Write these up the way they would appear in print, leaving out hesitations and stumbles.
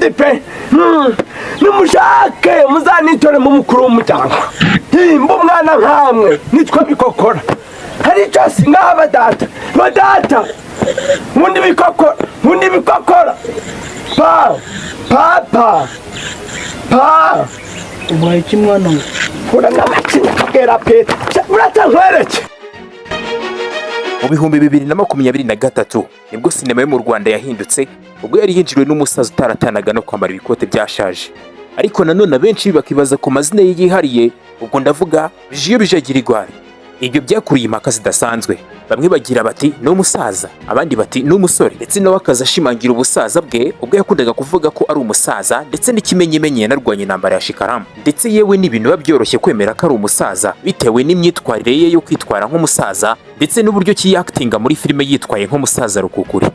Ndabizi pe. Nimushake muzanitoremo umukuru w'umuryango, himba umwana nkamwe nitwa Bikokora. Hari icyo si ngaha badata, badata ubundi Bikokora, ubundi Bikokora, pa papa pa. Ubaye iki, mwana we? Ura n'amacinya akabwera pe, urata nkwereke. Mu 2023 nibwo sinema yo mu Rwanda yahindutse, ubwo yari yinjiriwe n'umusaza utaratanaga no kwambara ibikote byashaje. Ariko nanone abenshi bakibaza ku mazina ye yihariye, ubwo ndavuga Bijiyobija Grégoire. Ibyo byakuriye impaka zidasanzwe. Bamwe bagira bati ni umusaza, abandi bati ni umusore, ndetse nawe akaza ashimangira ubusaza bwe ubwo yakundaga kuvuga ko ari umusaza, ndetse n'ikimenyimenyi yanarwanya intambara ya Shikaramu. Ndetse yewe n'ibintu biba byoroshye kwemera ko ari umusaza bitewe n'imyitwarire ye yo kwitwara nk'umusaza, ndetse n'uburyo ki yakitinga muri filime yitwaye nk'umusaza rukukuri.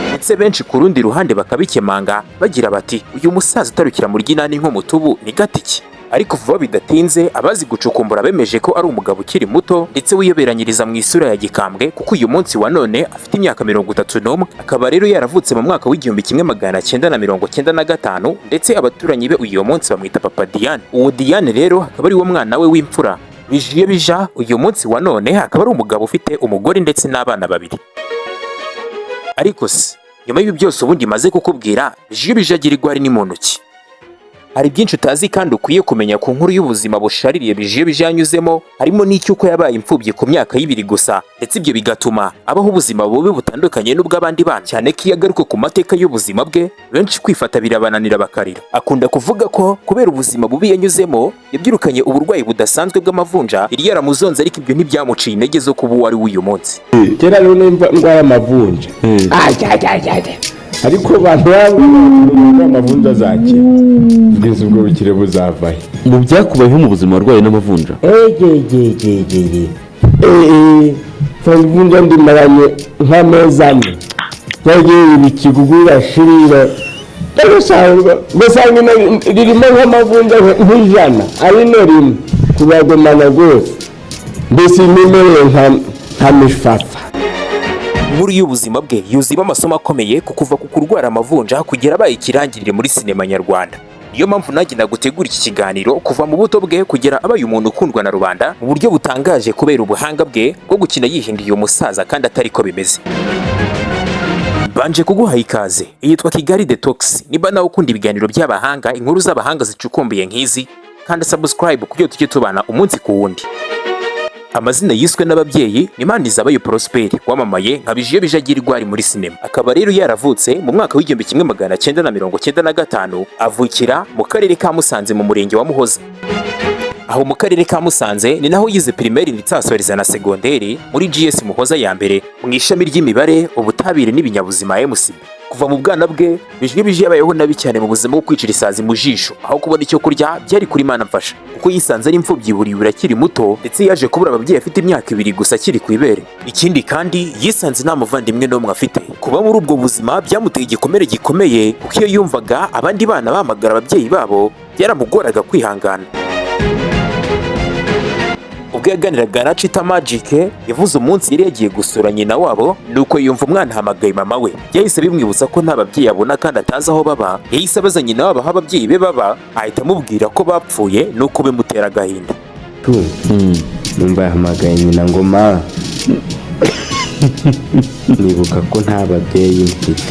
Ndetse benshi ku rundi ruhande bakabikemanga bagira bati uyu musaza utarukira mu ry'inani nk'umutubu ni gatiki. Ariko vuba bidatinze abazi gucukumbura bemeje ko ari umugabo ukiri muto, ndetse wiyoberanyiriza mu isura ya gikambwe, kuko uyu munsi wa none afite imyaka 31, akaba rero yaravutse mu mwaka w'1995. Ndetse abaturanyi be uyu munsi bamwita Papa Diane. Uwo Diane rero akaba ari wo mwana we w'imfura. Bijiyobija uyu munsi wa none akaba ari umugabo ufite umugore ndetse n'abana babiri. Ariko se nyuma y'ibi byose ubundi maze kukubwira, Bijiyobija Grégoire ni muntu ki? Hari byinshi utazi kandi ukwiye kumenya ku nkuru y'ubuzima bushaririye Bijiyobija yanyuzemo, harimo n'icy'uko yabaye imfubyi ku myaka y'ibiri gusa, ndetse ibyo bigatuma abaho ubuzima bubi butandukanye n'ubw'abandi bana, cyane ko iyo agaruka ku mateka y'ubuzima bwe benshi kwifata birabananira bakarira. Akunda kuvuga ko kubera ubuzima bubi yanyuzemo yabyirukanye uburwayi budasanzwe bw'amavunja yari yaramuzonze, ariko ibyo ntibyamuciye intege zo kuba uwo ari we uyu munsi. Kera rero nimba ndwaye amavunja, ajya, ariko abantu bambwira amavunja azakira, bwiza ubwo bukire buzavahe? Mu byakubayeho mu buzima, warwaye n'amavunja? Egegegege, eee, ivunja ndimaranye nk'amezi 4, yagiye ibikigugu birashirira, ugasanga ririmo nk'amavunja nk'100, ari no rimwe kubagumana rwose, mbese nimereye nka mifafa. Inkuru y'ubuzima bwe yuzuyemo amasomo akomeye, ku kuva ku kurwara amavunja kugera abaye ikirangirire muri sinema nyarwanda. Niyo mpamvu nanjye nagutegura iki kiganiro, kuva mu buto bwe kugera abaye umuntu ukundwa na rubanda mu buryo butangaje kubera ubuhanga bwe bwo gukina yihinduye umusaza kandi atari ko bimeze. Banje kuguha ikaze. Yitwa Kigali Detox. Niba nawe ukunda ibiganiro by'abahanga, inkuru z'abahanga zicukumbuye nk'izi, kandi subscribe kugira tujye tubana umunsi ku wundi. Amazina yiswe n'ababyeyi ni Manizabayo Prosper, wamamaye nka Bijiyobija Grégoire muri sinema. Akaba rero yaravutse mu mwaka w'1995, avukira mu karere ka Musanze mu murenge wa Muhoza. Aho mu karere ka Musanze ni naho yize primaire ndetse asoreza na segonderi muri GS Muhoza ya mbere mu ishami ry'imibare, ubutabire n'ibinyabuzima, MCB. Kuva mu bwana bwe, Bijiyobija yabayeho nabi cyane mu buzima bwo kwicira isazi mu jisho, aho kubona icyo kurya byari kuri Imana mfasha, kuko yisanze ari imfubyi buri buri akiri muto, ndetse yaje kubura ababyeyi afite imyaka 2 gusa akiri ku ibere. Ikindi kandi yisanze nta muvandimwe n'umwe afite. Kuba muri ubwo buzima byamuteye igikomere gikomeye, kuko iyo yumvaga abandi bana bahamagara ababyeyi babo byaramugoraga kwihangana. Ubwo yaganiraga na Chita Magic, yavuze umunsi yari yagiye gusura nyina wabo, nuko yumva umwana ahamagaye mama we. Byahise bimwibutsa ko nta babyeyi abona kandi atazi aho baba. Yahise abaza nyina wabo aho ababyeyi be baba, ahita amubwira ko bapfuye, nuko bimutera agahinda. Tu numva yahamagaye nyina ngo ma, nibuka ko nta babyeyi mfite.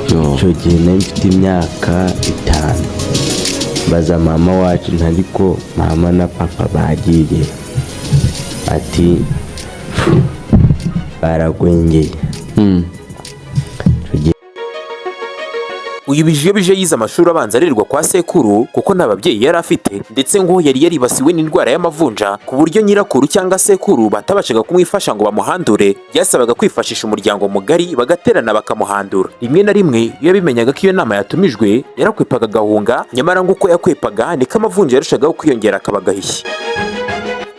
Icyo gihe nari mfite imyaka 5. Mbaza mama wacu, ntariko mama na papa bagiye? Ati baragwengeye. Icyo gihe Uyu Bijiyobija yize amashuri abanza arererwa kwa sekuru, kuko nta babyeyi yari afite, ndetse ngo yari yaribasiwe n'indwara y'amavunja ku buryo nyirakuru cyangwa sekuru batabashaga kumwifasha ngo bamuhandure. Byasabaga kwifashisha umuryango mugari bagaterana bakamuhandura. Rimwe na rimwe iyo yabimenyaga ko iyo nama yatumijwe, yarakwepaga agahunga. Nyamara ngo uko yakwepaga niko amavunja yarushagaho kwiyongera akaba agahishyi.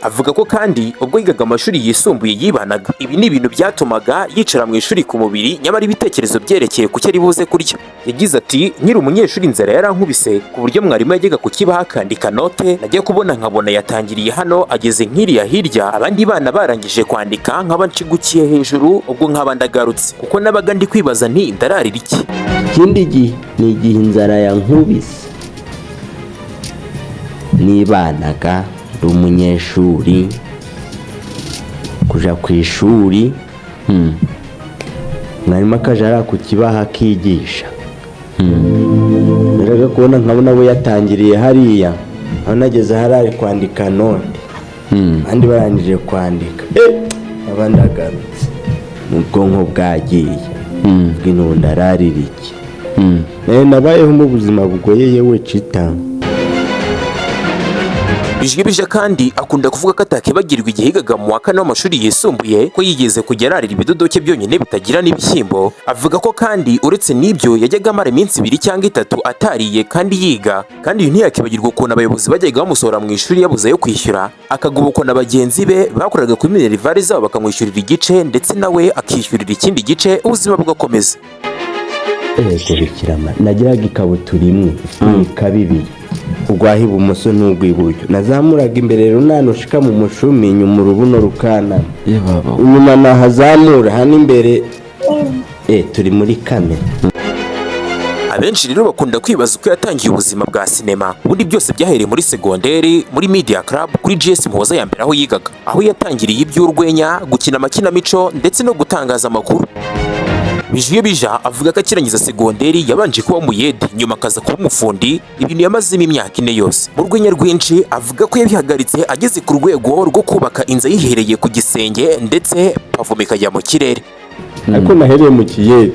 Avuga ko kandi ubwo yigaga amashuri yisumbuye yibanaga. Ibi ni ibintu byatumaga yicara mu ishuri ku mubiri, nyamara ibitekerezo byerekeye ku cyo ari buze kurya. Yagize ati: "Nkiri umunyeshuri inzara yarankubise, ku buryo mwarimu yajyaga ku kibaho akandika note, najya kubona nkabona yatangiriye hano ageze nk'iriya hirya, abandi bana barangije kwandika, nkaba nshigukiye hejuru, ubwo nkaba ndagarutse, kuko nabaga ndi kwibaza nti ndararira iki?" Ikindi gihe ni igihe inzara yankubise, nibanaga, ndi umunyeshuri, kuja ku ishuri, mwarimu akaja ari ku kibaho akigisha, najyaga kubona nkabona we yatangiriye hariya, aho nageze hariya ari kwandika note, abandi barangije kwandika, abandi agarutse mu bwonko bwagiye bw'intu, ndararira iki? Nabayeho mu buzima bugoye, yewe cita. Bijiyobija kandi akunda kuvuga ko atakibagirwa igihe yigaga mu wa kane w'amashuri yisumbuye, ko yigeze kujya ararira ibidodoke byonyine bitagira n'ibishyimbo. Avuga ko kandi uretse n'ibyo yajyaga amara iminsi 2 cyangwa 3 atariye kandi yiga. Kandi uyu ntiyakibagirwa ukuntu abayobozi bajyaga bamusohora mu ishuri yabuze ayo kwishyura, akagobokwa na bagenzi be bakoraga kuri minerval zabo, bakamwishyurira igice ndetse nawe akishyurira ikindi gice, ubuzima bugakomeza. Ego bikirama, nagiraga ikabutura imwe ifite imikaba ibiri, urwaho ibumoso n'urw'iburyo. Nazamuraga imbere rero nanushika mu mushumi, inyuma urubuno rukanama, Ye baba! inyuma nahazamura, hano imbere turi muri kamera. Abenshi rero bakunda kwibaza uko yatangiye ubuzima bwa sinema. Ubundi byose byahereye muri segonderi, muri Media Club kuri GS Muhoza ya mbere aho yigaga, aho yatangiriye iby'urwenya, gukina amakinamico ndetse no gutangaza amakuru. Bijiyobija avuga ko akirangiza segonderi yabanje kuba umuyede, nyuma akaza kuba umufundi, ibintu yamazemo imyaka 4 yose. Mu rwenya rwinshi avuga ko yabihagaritse ageze ku rwego rwo kubaka inzu ayihereye ku gisenge, ndetse pavome ikajya mu kirere. Ariko nahereye mu kiyede,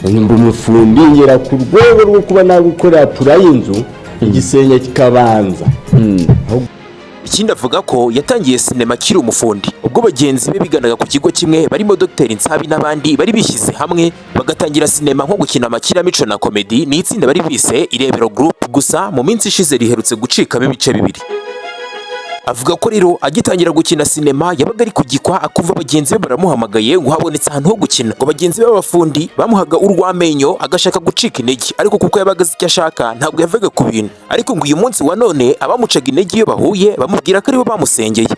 nimba umufundi, ngera ku rwego rwo kuba nagukorera plan y'inzu, igisenge kikabanza. Ikindi, avuga ko yatangiye sinema akiri umufundi, ubwo bagenzi be biganaga ku kigo kimwe barimo Dr Nsabi n'abandi bari bishyize hamwe bagatangira sinema nko gukina amakinamico na komedi. Ni itsinda bari bise Irebero Group, gusa mu minsi ishize riherutse gucikamo ibice bibiri. Avuga ko rero agitangira gukina sinema yabaga ari kugikwa, akumva bagenzi be baramuhamagaye ngo habonetse ahantu ho gukina, ngo bagenzi be b'abafundi bamuhaga urw'amenyo, agashaka gucika intege, ariko kuko yabaga azi icyo ashaka ntabwo yavaga ku bintu. Ariko ngo uyu munsi wa none abamucaga intege iyo bahuye bamubwira ko aribo bamusengeye.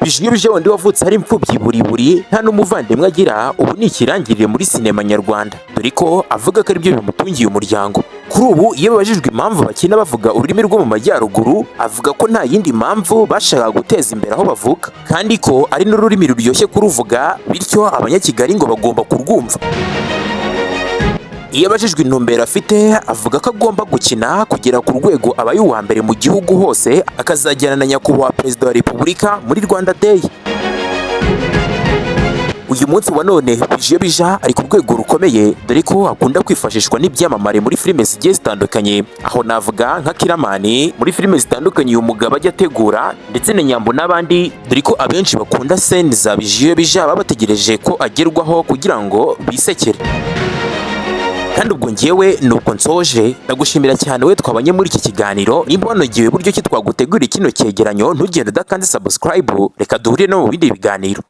Bijiyobija wundi wavutse ari imfubyi buri buri, nta n'umuvandimwe agira, ubu ni ikirangirire muri sinema nyarwanda, dore ko avuga ko aribyo bimutungiye umuryango. Kuri ubu iyo babajijwe impamvu bakina bavuga ururimi rwo mu majyaruguru, avuga ko nta yindi mpamvu, bashakaga guteza imbere aho bavuka, kandi ko ari n'ururimi ruryoshye kuruvuga, bityo Abanyakigali ngo bagomba kurwumva. Iyo abajijwe intumbero afite, avuga ko agomba gukina kugera ku rwego abaye uwa mbere mu gihugu hose, akazajyana na Nyakubahwa Perezida wa Repubulika muri Rwanda Day. Uyu munsi wa none Bijiyobija ari ku rwego rukomeye, dore ko akunda kwifashishwa n'ibyamamare muri filime zigiye zitandukanye. Aho navuga nka Killaman muri filime zitandukanye uyu mugabo ajya ategura, ndetse na Nyambo n'abandi, dore ko abenshi bakunda scene za Bijiyobija, baba bategereje ko agerwaho kugira ngo bisekere. Kandi ubwo ngewe nuko nsoje, ndagushimira cyane we twabanye muri iki kiganiro. Nimba wanogewe buryo ki twagutegurira kino cyegeranyo, ntugende udakanze subscribe. Reka duhurire no mu bindi biganiro.